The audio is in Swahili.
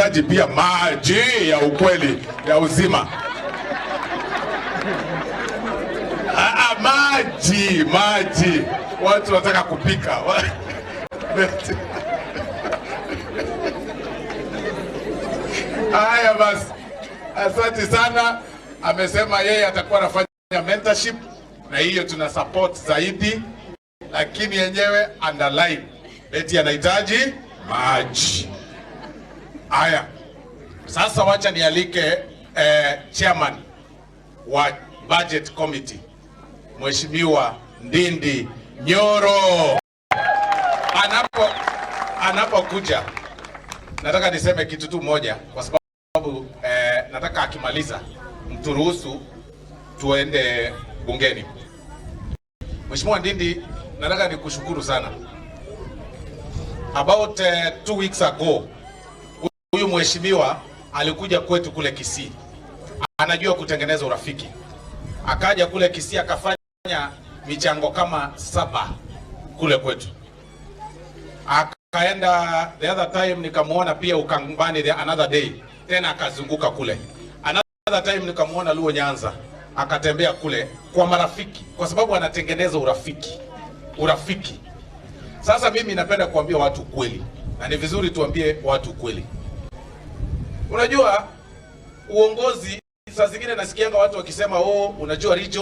Anahitaji pia maji ya ukweli ya uzima. Ah, ah, maji maji, watu wanataka kupika. Haya basi, asante sana. Amesema yeye atakuwa anafanya mentorship na hiyo tuna support zaidi, lakini yenyewe underline Betty anahitaji maji. Haya, sasa wacha nialike chairman wa budget committee, Mheshimiwa Ndindi Nyoro. Anapokuja nataka niseme kitu tu moja, kwa sababu nataka akimaliza mturuhusu tuende bungeni. Mheshimiwa Ndindi, nataka nikushukuru sana. About 2 weeks ago huyu mheshimiwa alikuja kwetu kule Kisii, anajua kutengeneza urafiki. Akaja kule Kisii akafanya michango kama saba kule kwetu. Akaenda the other time nikamuona pia Ukambani the another day tena akazunguka kule. Another time nikamuona Luo Nyanza akatembea kule kwa marafiki, kwa sababu anatengeneza urafiki, urafiki. Sasa mimi napenda kuambia watu kweli, na ni vizuri tuambie watu kweli. Unajua uongozi, saa zingine nasikianga watu wakisema, "Oh, unajua region